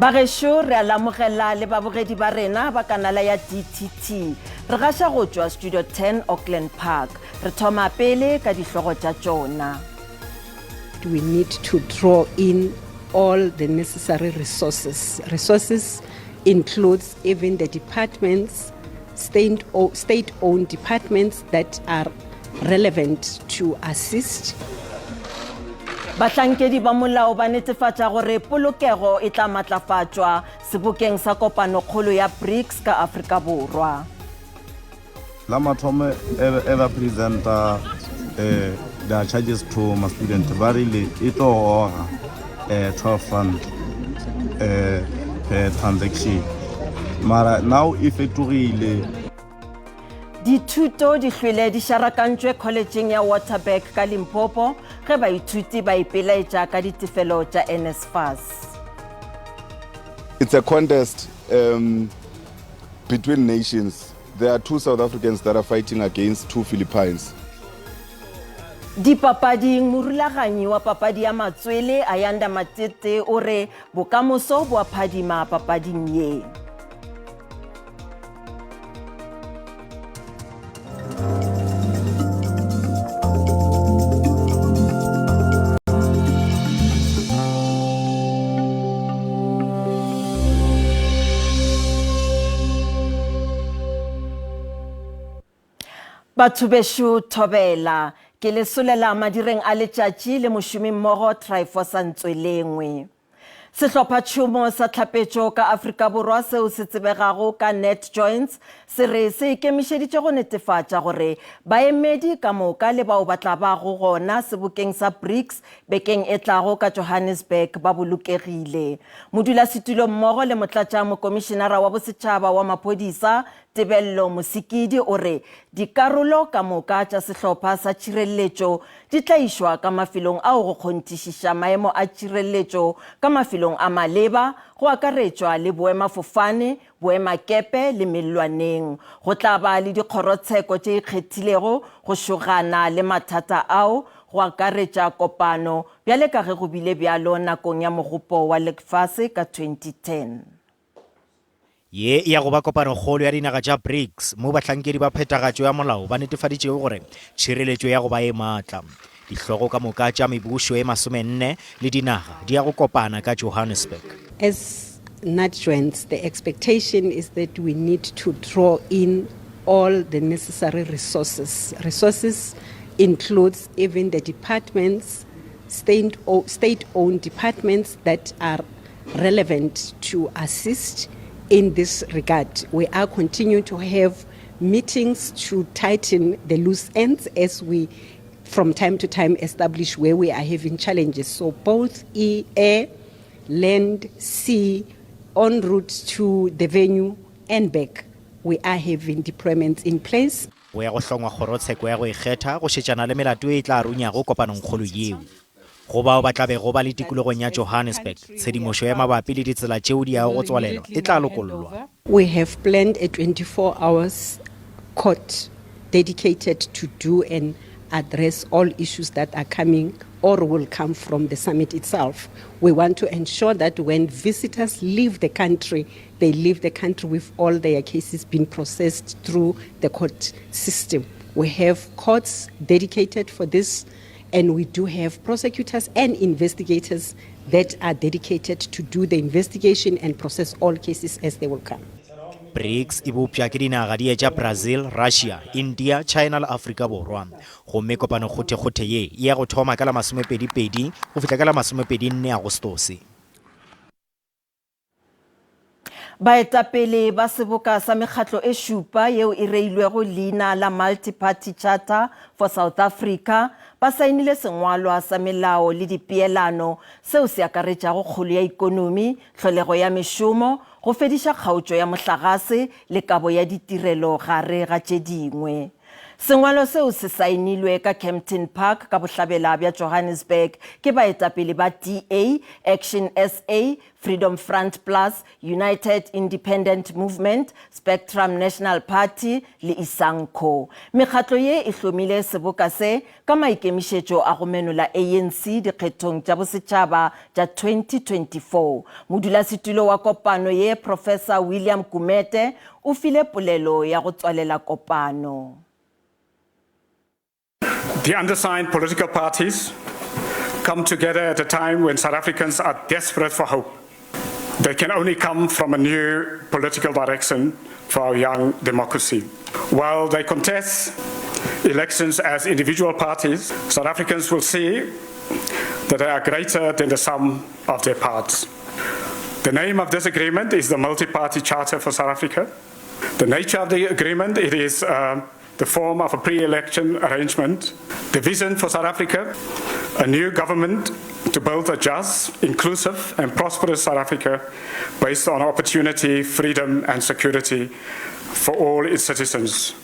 Bagešo re a lamogela le babogedi ba rena ba kanala ya DTT. Re gaša go tšwa Studio 10 Auckland Park. Re thoma pele ka dihlogo tša tšona. We need to draw in all the necessary resources. Resources includes even the departments, state-owned departments that are relevant to assist. Bahlankedi ba molao ba netefatša gore polokego e tla matlafatšwa sebokeng sa kopanokgolo ya BRICS ka Afrika Borwa. La mathomo e ba presenta eh, their charges to ma student ba rile e tlo goga eh, 12 rand eh, per transaction mara now e fetogile. Dithuto di hlwele di šarakantšwe kholetšeng ya Waterberg ka Limpopo ge baithuti ba ipelaetša ka ditefelo tša NSFAS. It's a contest um, between nations. There are two South Africans that are fighting against two Philippines. Dipapading, morulaganyi wa papadi ya matswele Ayanda Matete o re bokamoso bo a phadima papading ye. Batho bešo thobela, ke le solela madireng a letšatši le mošomimmogo Tryphosa Ntswelengwe. Sehlophatšhomo sa tlhapetšo ka Afrika Borwa seo se tsebegago ka NatJoints se re se ikemišeditše go netefatša gore baemedi ka moka le bao ba tla bago gona sebokeng sa BRICS bekeng e tlago ka Johannesburg ba bolokegile. Modulasetulo mmogo le motlatšamokomišenara wa bosetšhaba wa maphodisa Tebello Mosikidi o re dikarolo ka moka tša sehlopha sa tšhireletšo di tla išwa ka mafelong ao go kgonthišiša maemo a tšireletšo ka mafelong a maleba, go akaretšwa le boemafofane, boemakepe le mellwaneng. Go tla ba le dikgorotsheko tše ikgethilego go šogana le mathata ao, go akaretša kopano, bjale ka ge go bile bjalo nakong ya Mogopo wa Lefase ka 2010. Ye e ya go ba kopanokgolo ya dinaga tša BRICS mo bahlankedi ba phethagatšo ya molao ba netefaditšego gore tšhireletšo ya go ba e maatla. Dihlogo ka moka tša mebušo e masomenne le dinaga di ya go kopana ka Johannesburg. As NatJoints, the expectation is that we need to draw in all the necessary resources. Resources includes even the departments, state-owned departments that are relevant to assist in this regard. We are continuing to have meetings to tighten the loose ends as we from time to time establish where we are having challenges. So both e, air, land, sea, en route to the venue and back, we are having deployments in place. Go ya go hlongwa kgorotsheko ya go ikgetha go šetšana le melato ye e tla runyago kopanongkgolo yeo. Go bao ba tla bego ba le tikologong ya Johannesburg, tshedimošo ya mabapi le ditsela tšeo di yago go tswalelwa e tla lokollwa. We have planned a 24 hours court dedicated to do and address all issues that are coming or will come from the summit itself. We want to ensure that when visitors leave the country, they leave the country with all their cases being processed through the court system. We have courts dedicated for this and we do have prosecutors and investigators that are dedicated to do the investigation and process all cases as they will come. BRICS e bopša ke dinaga di etša Brazil, Russia, India, China le Afrika Borwa. Gomme kopanokgothekgothe ye e ya go thoma ka la masomepedipedi go fihla ka la masomepedinne Agostose. Baetapele ba seboka sa mekgatlo e šupa yeo e reilwego leina la Multi-Party Charter for South Africa ba saenile sengwalwa sa melao le dipeelano seo se akaretšago kgolo ya ikonomi, tlholego ya mešomo, go fediša kgaotšo ya mohlagase le kabo ya ditirelo gare ga tše dingwe. Sengwalo seo se saenilwe ka Kempton Park ka bohlabela bja Johannesburg ke baetapele ba DA, Action SA, Freedom Front Plus, United Independent Movement, Spectrum National Party le Isanco. Mekgatlo ye e hlomile seboka se ka maikemišetšo a go menola ANC dikgethong tša bosetšhaba tša 2024. Modulasetulo wa kopano ye Professor William Gumede o file polelo ya go tswalela kopano. The undersigned political parties come together at a time when South Africans are desperate for hope. They can only come from a new political direction for our young democracy. While they contest elections as individual parties, South Africans will see that they are greater than the sum of their parts. The name of this agreement is the Multi-Party Charter for South Africa. The nature of the agreement, it is uh, the form of a pre-election arrangement. The vision for South Africa, a new government to build a just, inclusive and prosperous South Africa based on opportunity, freedom and security for all its citizens.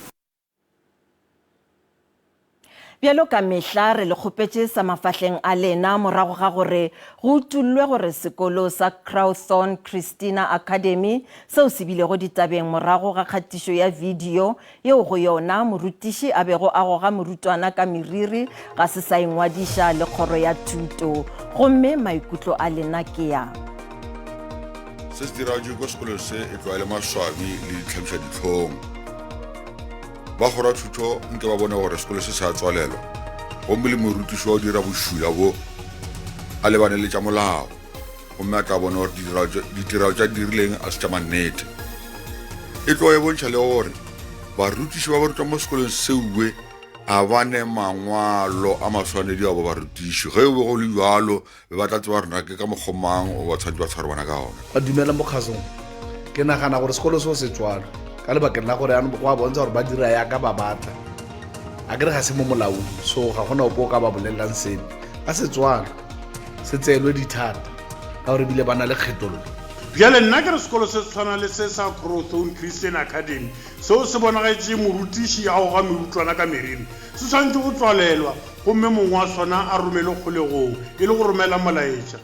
Bjalo ka mehla re le kgopetše sa mafahleng a lena morago ga gore go utollwe gore sekolo sa Crowthorne Christina Academy seo se bilego ditabeng morago ga kgatišo ya video yeo go yona morutiši a bego a goga morutwana ka meriri ga se sa ingwadiša le kgoro ya thuto gomme maikutlo a lena ke ya. Se se diragetšego kwa sekolong se e tloga e le maswabi le ditlhabiša dihlong. Ba kgoro ya thuto nke ba bone gore sekolo se se a tswalelwa gomme le morutiši wa go dira bošula bo a lebane le tša molao gomme a tla bona gore ditiragalo tša dirileng a se tša mannete. E tloga e bontšha le gore barutiši ba ba rutang mo sekolong seuwe a ba ne mangwalo a maswanedi a ba barutiši. Ge o be go le bjalo be ba tla tseba rena ke ka mokgwa mang o ba tshwanetse ba tshware bona ka ona. Ba dumela mokgasong. Ke nagana gore sekolo seo se tswalwe ka lebakeng la gore yanong go a bontsha gore ba dira yaka ba batla. A kere ga se mo molaong, so ga gona ope o ka ba bolelelang sepe. A se tswalwe, se tseelwe dithata ka gore ebile ba na le kgethollo. Bjale nna ke re sekolo se se tshwana le se sa Crowthorne Christian Academy seo se bonagetše morutiši a goga merutwana ka meriri se swanetše go tswalelwa gomme mong wa sona a romelwe kgolegong e le go romela molaetša.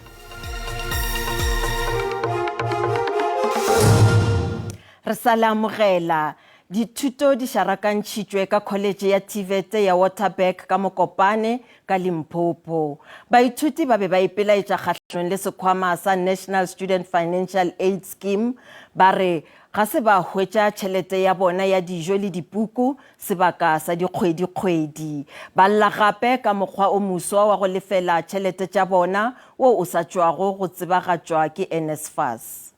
Re sa le amogela. Dithuto di šarakantšhitšwe ka Kholetše ya TVET ya Waterberg ka Mokopane, ka Limpopo. Baithuti ba be ba ipelaetša kgahlanong le sekhwama sa National Student Financial Aid Scheme ba re ga se ba hwetša tšhelete ya bona ya dijo le dipuku sebaka sa dikgwedi-kgwedi. Ba lla gape ka mokgwa o moswa wa go lefela tšhelete tša bona wo o sa tšwago go tsebagatšwa ke NSFAS.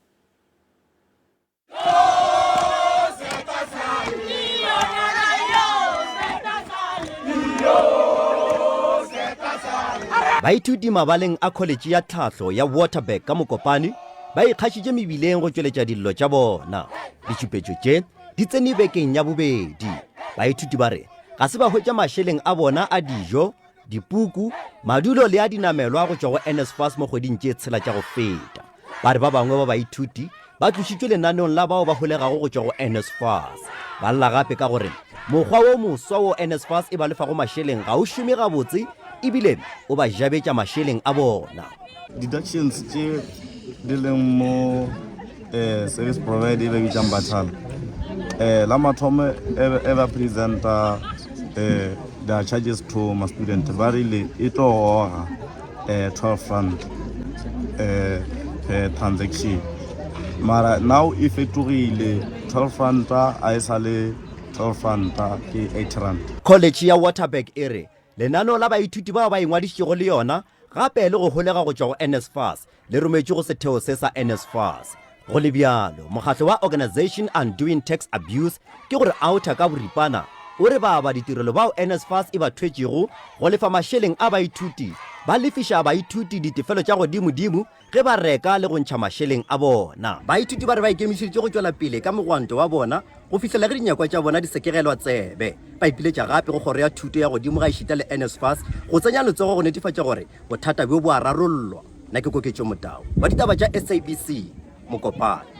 Baithuti mabaleng a Kholetše ya Tlhahlo ya Waterberg ka Mokopane ba ikgašitše mebileng go tšweletša dillo tša bona. Ditšhupetšo tše di tsene bekeng ya bobedi. Baithuti ba re ga se ba hwetša mašeleng a bona a dijo, dipuku, madulo le a dinamelwa go tšwa go NSFAS mo kgweding tše tshela tša go feta. Ba re ba bangwe ba baithuti ba tlošitšwe lenaneong la bao ba holegago go tšwa go NSFAS. Ba lla gape ka gore mokgwa wo moswa wo NSFAS e ba lefago mašeleng ga o šome gabotse ebile o ba jabetša mašeleng a bona. Deductions tše di leng mo eh, service provider e ba bitsang bathala eh, la mathomo e ba presenta eh, their charges to ma student ba rile e tlo goga eh, 12 rand eh, per transaction mara now e fetogile 12 ranta a e sa le 12 ranta ke 8 rand. College ya Waterberg e re lenaneo la baithuti bao ba ingwadišitšego le yona gape le go holega go tšwa go NSFAS le rometšwe go setheo se sa NSFAS. Go le bjalo, mokgatlo wa Organisation Undoing Tax Abuse, ke gore OUTA ka boripana, o re baaba ditirelo bao NSFAS e ba thwetšego go lefa mašeleng a baithuti ba lefiša baithuti ditefelo tša godimodimo ge ba reka le go ntšha mašeleng a bona. Baithuti ba re ba ikemišeditše go tšwela pele ka mogwanto wa bona go fihlela ge dinyakwa tša bona di sekegelwa tsebe. Ba ipiletša gape go Kgoro ya Thuto ya Godimo gaešita le NSFAS go tsenya letsogo go netefatša gore bothata bjo bo a rarollwa. Nna ke Koketšo Motau wa ditaba tša SABC, Mokopane.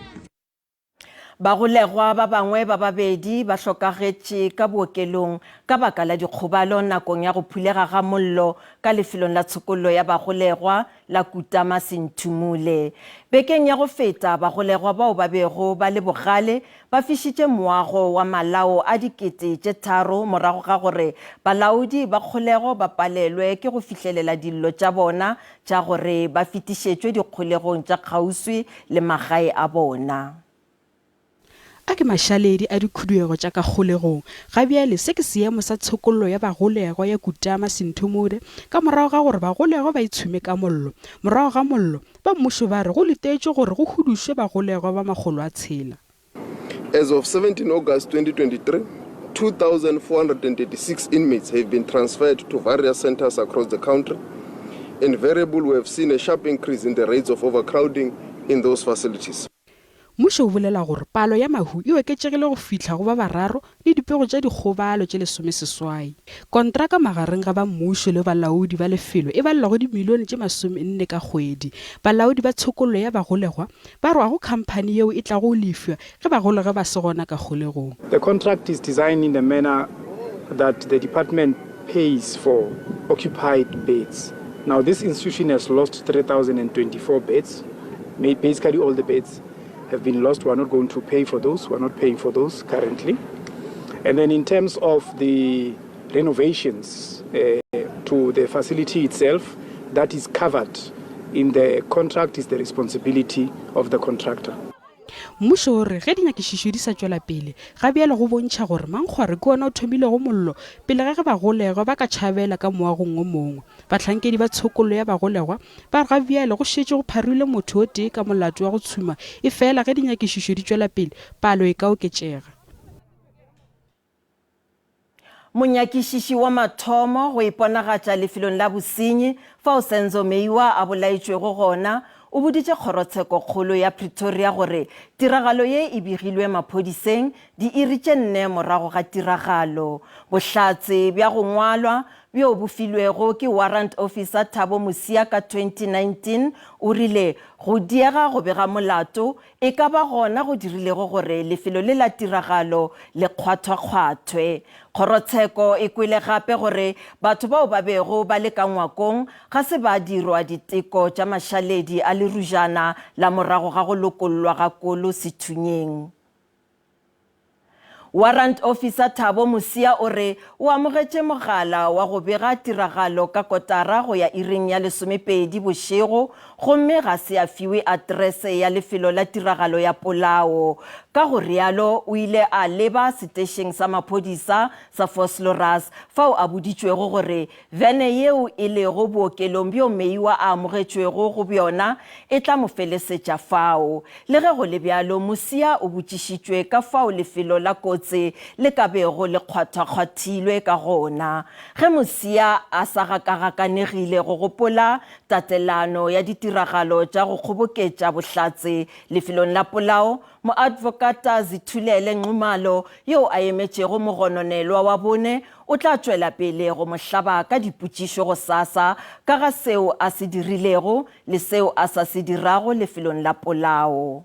Bagolegwa ba bangwe ba babedi ba hlokagetše ka bookelong ka baka la dikgobalo nakong ya go phulega ga mollo ka lefelong la tshokollo ya bagolegwa la Kutama Senthumule. Bekeng ya go feta, bagolegwa bao ba bego ba le bogale ba fišitše moago wa malao a 3000 morago ga gore balaodi ba kgolego ba palelwe ke go fihlelela dillo tša bona tša gore ba fetišetšwe dikgolegong tša kgauswi le magae a bona. A ke mašaledi a dikhuduego tša ka kgolegong. Ga bjale se ke seemo sa tshokollo ya bagolegwa ya Kutama Sinthumule ka morago ga gore bagolegwa ba itshume ka mollo. Morago ga mollo, ba mmušo ba re go letetšwe gore go hudušwe bagolegwa ba makgolo a tshela. As of 17 August 2023, 2,436 inmates have been transferred to various centres across the country. Invariably, we have seen a sharp increase in the rates of overcrowding in those facilities. Mmušo o bolela gore palo ya mahu e oketšegile go fihla go ba bararo le dipego tša dikgobalo tše lesomeseswai. Kontraka magareng ga ba mmušo le balaodi ba lefelo e balelwa go dimilione tše masomenne ka kgwedi. Balaodi ba tshokollo ya bagolegwa ba re ga go khamphani yeo e tlago lefšwa ge bagolegwa ba se gona ka kgolegong. The contract is designed in a manner that the department pays for occupied beds. Now this institution has lost 3,024 beds. Basically all the beds have been lost. We are not going to pay for those. We are not paying for those currently. And then in terms of the renovations uh, to the facility itself, that is covered in the contract is the responsibility of the contractor. Mmušo o re ge dinyakišišo di sa tšwela pele, ga bjale go bontšha gore mankgwari ke ona o thomilego mollo pele ga ge bagolegwa ba ka tšhabela ka moagong o mongwe. Bahlankedi ba tshokollo ya bagolegwa ba re ga bjale go šetše go pharilwe motho o tee ka molato wa go tshuma efela ge dinyakišišo di tšwela pele, palo e ka oketšega. Monyakišiši wa mathomo go iponagatša lefelong la bosenyi fao Senzo Meyiwa a bolaetšwego gona o boditše Kgorotshekokgolo ya Pretoria gore tiragalo ye e begilwe maphodiseng diiri tše nne morago ga tiragalo. Bohlatse bja go ngwalwa bjo bo filwego ke Warrant Officer Thabo Mosia ka 2019 o rile go diega go bega molato E ka ba gona go dirilego gore lefelo le la tiragalo le kgwathwakgwathwe. Kgorotsheko e kwele gape gore batho bao ba bego ba le ka ngwakong ga se ba dirwa diteko tša mašaledi a lerujana la morago ga go lokollwa ga kolo sethunyeng. Warrant Officer Thabo Mosia o re o amogetše mogala wa go bega tiragalo ka kotara go ya iring ya lesomepedi bošego gomme ga se a fiwe aterese ya lefelo la tiragalo ya polao. Ka go realo o ile a leba setešeng sa maphodisa sa Vosloorus fao a boditšwego gore Bene yeo e lego bookelong bjo Meyiwa a amogetšwego go bjona e tla mo felesetša fao. Le ge go le bjalo, Mosia o botšišitšwe ka fao lefelo la kotsi le ka bego le kgwathwakgwathilwe ka gona. Ge Mosia a sa gakagakanegile go gopola tatelano ya ditiragalo tša go kgoboketša bohlatse lefelong la polao, Moadvokata Zithulele Nxumalo yo a emetšego mogononelwa wa bone O tla tšwela pele go mo hlaba ka dipotšišo gosasa ka ga seo a se dirilego le seo a sa se dirago lefelong la polao.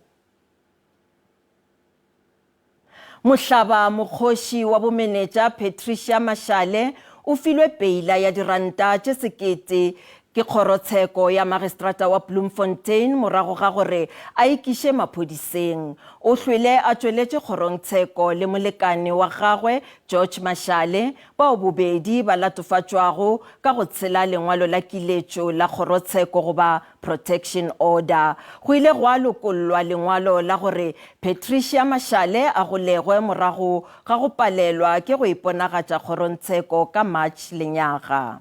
Mohlaba mokgoši wa bomenetša Patricia Mashale o filwe peila ya diranta tše sekete ke kgorotsheko ya magistrata wa Bloemfontein morago ga gore a ikiše maphodiseng. O hlwele a tšweletše kgorongtsheko le molekane wa gagwe George Mashale, bao bobedi ba latofatšwago ka go tshela lengwalo la kiletšo la kgorotsheko goba protection order. Go ile gwa lokollwa lengwalo la gore Patricia Mashale a golegwe morago ga go palelwa ke go iponagatša kgorongtsheko ka March lenyaga.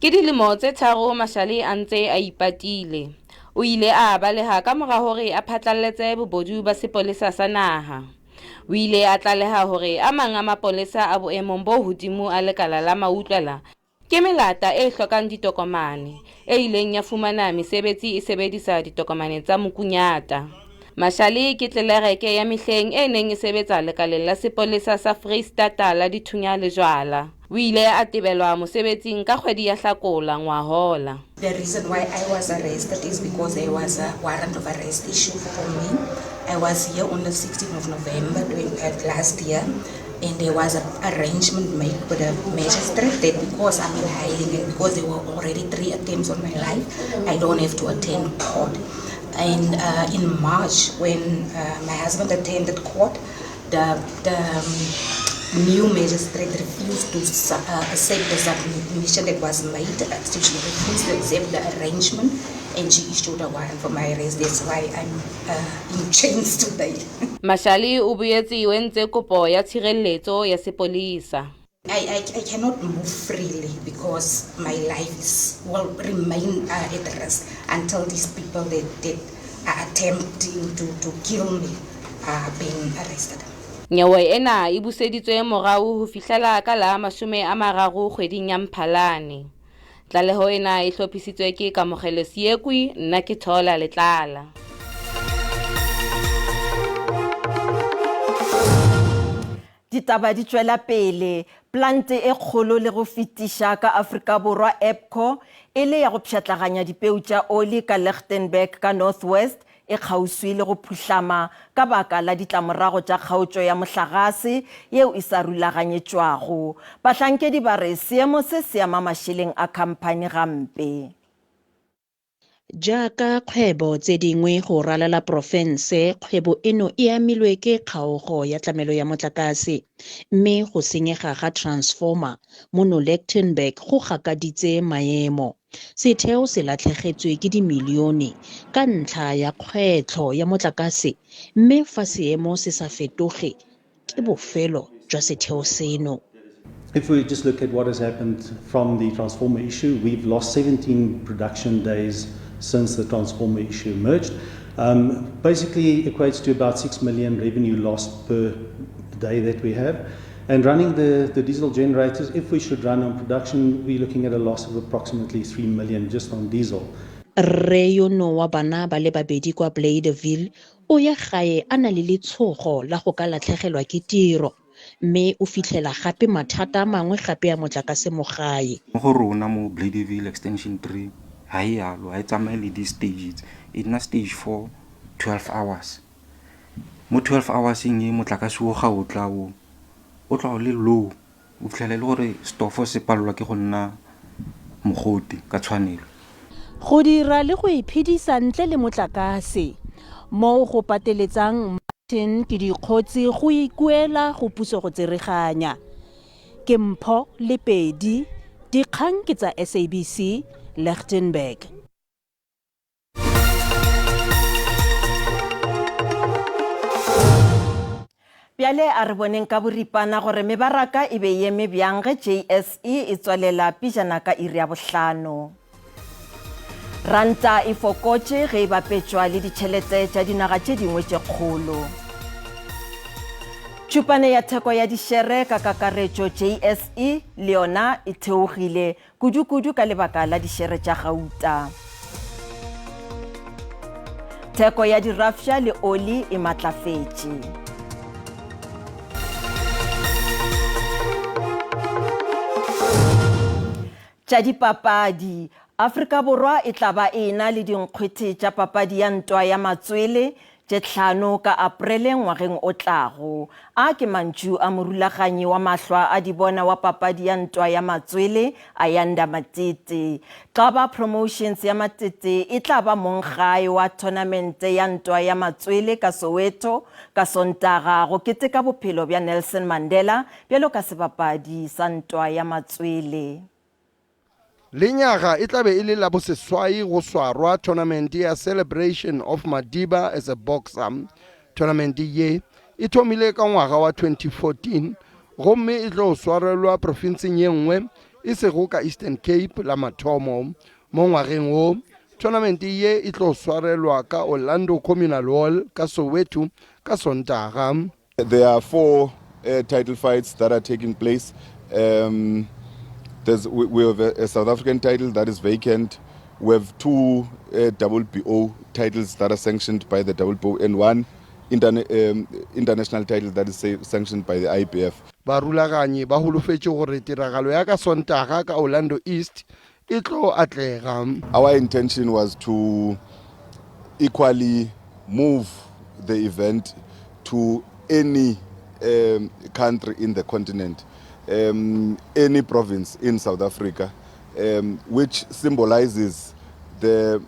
Ke dilemo tse tharo Mashale a ntse a ipatile. O ile a baleha ka mora hore a phatlalletse bobodu ba sepolesa sa naha. O ile a tlaleha hore a mang a mapolesa a boemong bo hodimo a lekala la mautlwela ke melata e hlokang ditokomane e ileng ya fumana mesebetsi e sebedisa ditokomane tsa mokunyata. Mashale ke tlelereke ya mehleng e neng e sebetsa lekaleng la sepolesa sa Freistata la dithunya le jwala. O ile a tebelwa mosebetsing ka kgwedi ya Hlakola ngwahola. The reason why I was arrested is because there was a warrant of arrest issued for me. I was here on the 16th of November uh, last year and there was an arrangement made with the magistrate that because I'm in hiding and because there were already three attempts on my life, I don't have to attend court. And uh, in March, when uh, my husband attended court, the, the um, new magistrate refused to uh, accept the submission that was made. Uh, she refused to accept the arrangement and she issued a warrant for my arrest. That's why I'm uh, in chains today. Mashali o boetse o entse kopo ya tshireletso ya sepolesa. I, I, I cannot move freely because my life is, will remain uh, at risk until these people that, that are attempting to, to kill me are being arrested. Nyewe ena e buseditswe morao ho fihlela ka la 30 kgweding ya Mphalane. Tlaleho ena e hlophisitswe ke Kamogelo Seekwi, nna ke Thola Letlala. Ditaba di tšwela pele. Plante e kgolo le go fetiša ka Afrika Borwa, EPCO, e le ya go pšhatlaganya dipeu tša oli ka Lichtenburg ka North West, e kgauswi le go phuhlama ka baka la ditlamorago tša kgaotšo ya mohlagase yeo e sa rulaganyetšwago. Bahlankedi ba re seemo se se ama mašeleng a khamphani gampe. Jaaka kgwebo tse dingwe go ralala porofense, kgwebo eno e amilwe ke kgaogo ya tlamelo ya motlakase, mme go senyega ga transformer mono Lichtenburg go gakaditse maemo. Setheo se latlhegetswe ke dimilione ka ntlha ya kgwetlho ya motlakase mme fa seemo se sa fetoge ke bofelo jwa setheo seno. If we just look at what has happened from the transformer issue, we've lost 17 production days since the transformer issue emerged. Um, basically equates to about 6 million revenue lost per day that we have. And running the, the diesel generators, if we should run on production, we're looking at a loss of approximately 3 million just on diesel. Rre yono wa bana ba le babedi kwa Bladeville o ya gae a na le letshogo la go ka latlhegelwa ke tiro mme o fitlhela gape mathata a mangwe gape a motlakase mo gae. Mo go rona mo Bladeville Extension 3 ga e yalo, ga e tsamaye le di-stage tse, e nna stage 4, 12 hours. Mo 12 hours-eng e motlakase o ga o tla o, o tla o le low, o fitlhela e le gore stofo se palelwa ke go nna mogote ka tshwanelo. Go dira le go iphedisa ntle le motlakase, moo go pateletsang Martin ke dikgotsi go ikuela go puso go tsereganya. Ke Mpho Lepedi, dikgang ke tsa SABC, Lichtenburg. Bjale a re boneng ka boripana gore mebaraka e be e eme bjang ge JSE e tswalela pejana ka iri ya bohlano. Ranta e fokotše ge e bapetšwa le ditšhelete tša dinaga tše dingwe tše kgolo. Tšhupane ya theko ya dišere ka kakaretšo JSE le yona e theogile kudu-kudu ka lebaka la dišere tša gauta. Theko ya dirafša le oli e matlafetše. Tša dipapadi, Afrika Borwa e tla ba e ena le dinkgwete tša papadi ya ntwa ya matswele tše tlhano ka Aprele ngwageng o tlago. A ke mantšu a morulaganyi wa mahlwa a di bona wa papadi ya ntwa ya matswele, Ayanda Matete. Xaba Promotions ya Matete e tla ba monggae wa thonamente ya ntwa ya matswele ka Soweto ka Sontaga go keteka bophelo bja Nelson Mandela bjalo ka sebapadi sa ntwa ya matswele. Lenyaga e tla be e le la boseswai go swarwa thonamente ya Celebration of Madiba as a Boxer. Thonamente ye e thomile ka ngwaga wa 2014 gomme e tlo swarelwa profinseng ye nngwe e sego ka Eastern Cape la mathomo. Mo ngwageng wo, thonamente ye e tlo swarelwa ka Orlando Communal Hall ka Soweto ka Sontaga. There are four uh, title fights that are taking place. Um, there's, we, we have a, a South African title that is vacant. We have two uh, WBO titles that are sanctioned by the WBO and one interne um, international title that is sanctioned by the IBF. Barulaganyi ba holofetše gore tiragalo ya ka Sontaga ka Orlando East e tlo atlega. Our intention was to equally move the event to any um, country in the continent, um, any province in South Africa, um, which symbolizes the,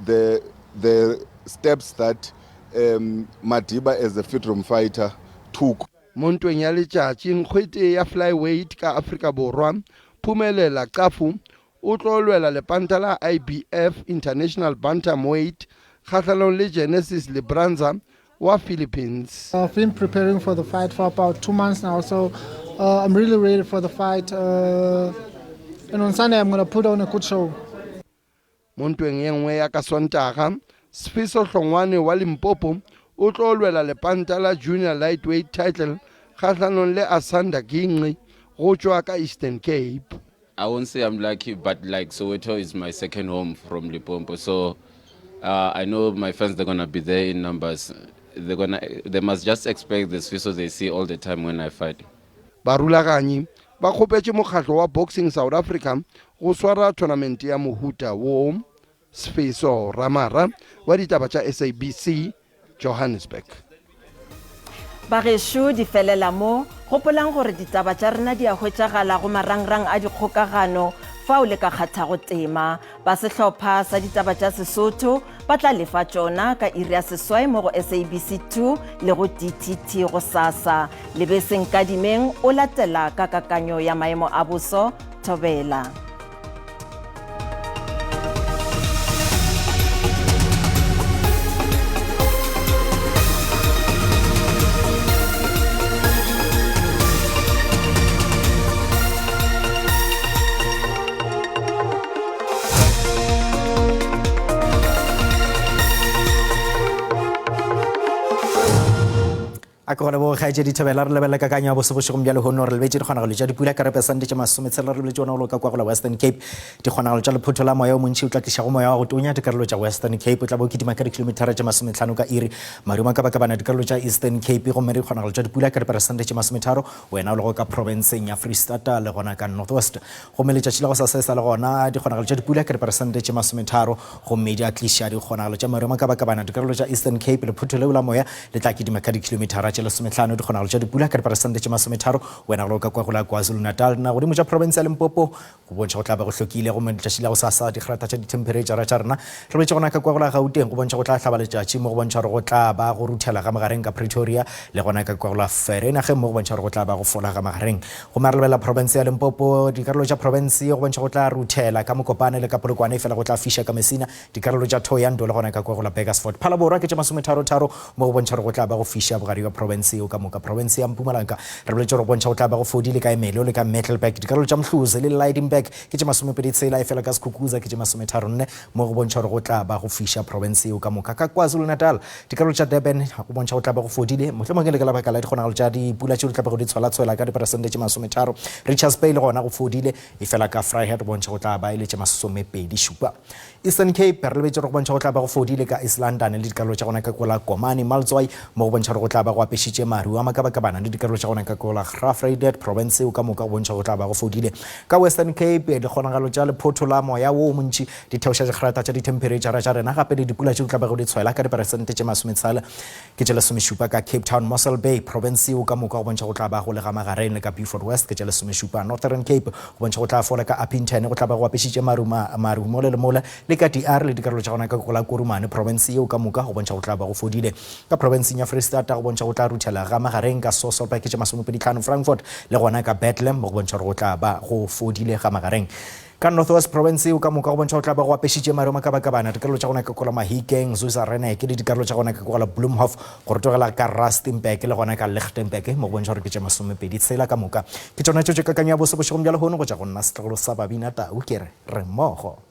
the, the steps that um, Madiba as a freedom fighter took. Mo ntweng ya letšatši, nkgwete ya flyweight ka Afrika Borwa, Phumelela Cafu o tlo lwela lepanta la IBF International Bantamweight kgahlanong le Genesis Libranza wa Philippines. I've been preparing for the fight for about two months now, so uh, I'm really ready for the fight. Uh, and on Sunday, I'm going to put on a good show. Mo ntweng ye nngwe ya ka Sontaga, Sfiso Hlongwane wa Limpopo o tlo lwela lepanta la junior lightweight title kgahlanong le Asanda Gingqi go tšwa ka Eastern Cape. I won't say I'm lucky, but like Soweto is my second home from Limpopo, so uh, I know my fans they're gonna be there in numbers. They're gonna, they must just expect the Sfiso they see all the time when I fight. Barulaganyi ba kgopetše mokgatlo wa Boxing South Africa go swara thonamente ya mohuta wo. Sfiso Ramara wa ditaba tša SABC, Johannesburg. Bagešo di felela mo. Gopolang gore ditaba tša rena di a hwetšagala go marangrang a dikgokagano fao le ka kgathago tema. Ba sehlopha sa ditaba tša Sesotho ba tla lefa tšona ka iri ya seswai mo go SABC 2 le go DTT gosasa. Lebese Nkadimeng o latela ka kakanyo ya maemo a boso. Thobela. A ke go leboge kgaetšedi Thobela. Re lebelele kakanyo ya boso bošegong bja lehono. Re lebetše dikgonagalo tša dipula ka repesante tše masometshela. Re lebetše ona go loka kwa go la Western Cape. Dikgonagalo tša lephotho la moya o montši o tla tlišago moya wa go tonya dikarolo tša Western Cape o tla bo kitima ka dikilometara tše masometlhano ka iri. Maru makabakabana dikarolo tša Eastern Cape gomme dikgonagalo tša dipula ka diperesente tše masometharo wena o lego ka profenseng ya Free State le gona ka North West. Gomme letšatši la gosasa e sa le gona dikgonagalo tša dipula ka diperesente tše masometharo gomme di a tliša dikgonagalo tša maru a makabakabana dikarolo tša Eastern Cape. Lephotho leo la moya le tla kitima ka dikhilomithara tše lesomehlano, dikgonagalo tša dipula ka diperesente tše masometharo wena go ka kwa go la KwaZulu-Natal. Nagodimo tša profense ya Limpopo go bontšha go tla be go hlokile gomme letšatši la gosasa dikgrata tša dithemphereitšara tša rena re betše gona ka kwa go la Gauteng go bontšha go tla hlaba letšatši mo go bontšha gore go tla ba go ruthela ga magareng ka Pretoria le gona ka kwa go la Vereeniging mo go bontšha gore go tla ba go fola ga magareng. Gomme a re lebelela profense ya Limpopo, dikarolo tša profense ye go bontšha go tla ruthela ka Mokopane le ka Polokwane efela go tla fiša ka Messina, dikarolo tša Thohoyandou le gona ka kwa go la Burgersfort. Phalaborwa ke tše masometharotharo mo go bontšha gore go tla ba go fiša bogare bja profense yeo ka moka. Profense ya Mpumalanga re boletše gore go bontšha go tla ba go fodile ka Ermelo le ka Middelburg, dikarolo tša Mhluzi le Lydenburg ke tše masomepeditshela efela ka Skukuza ke tše masometharonne mo go bontšha gore go tla ba go fiša profense yeo ka moka. Ka KwaZulu-Natal, dikarolo tša Durban go bontšha go tla ba go fodile, mohlomongwe e le ka lebaka la dikgonagalo tša dipula tšeo di tla bego di tshwelatshwela ka diperesente tše masometharo. Richards Bay le gona go fodile, efela ka Vryheid go bontšha go tla ba e le tše masomepedi šupa. Eastern Cape re lebetše gore go bontšha go tla ba go fodile ka East London le dikarolo tša gona ka kua la Komani, Maltswai mo go bontšha gore go tla ba go apešitše maru a makabakabana le dikarolo tša gona ka kua la Graaff-Reinet, profense yeo ka moka go bontšha go tla ba go fodile. Ka Western Cape, dikgonagalo tša lephotho la moya wo montši di theoša dikgrata tša dithemphereitšhara tša rena gape le dipula tšeo di tla bego di tshwela ka diperesente tše masometshela ke tše lesomešupa ka Cape Town, Mossel Bay, profense yeo ka moka go bontšha go tla ba go le ga magareng le ka Beaufort West ke tše lesomešupa, Northern Cape go bontšha go tla fola ka Upington go tla ba go apešitše maru maru mole le mole le ka De Aar le dikarolo tša gona ka go la Kurumane, profense yeo ka moka go bontšha go tla ba go fodile. Ka profenseng ya Freistata go bontšha go tla ruthela ga magareng ka Sasolburg ke tše masomepeditlhano, Frankfort le gona ka Bethlehem mo go bontšha gore go tla ba go fodile ga magareng. Ka North West Province yeo ka moka go bontšha go tla ba go apešitše maru a makabakabana dikarolo tša gona ka kua la Mahikeng, Zuiserreneke le dikarolo tša gona ka kua la Bloemhof go rotogela ka Rustenburg le gona ka Lichtenburg mo go bontšha gore ke tše masomepedi tshela ka moka. Ke tšona tšeo tše kakanyo ya boso bošegong bja lehono go tša go nna setlogolo sa Babina Tau ke re re mmogo.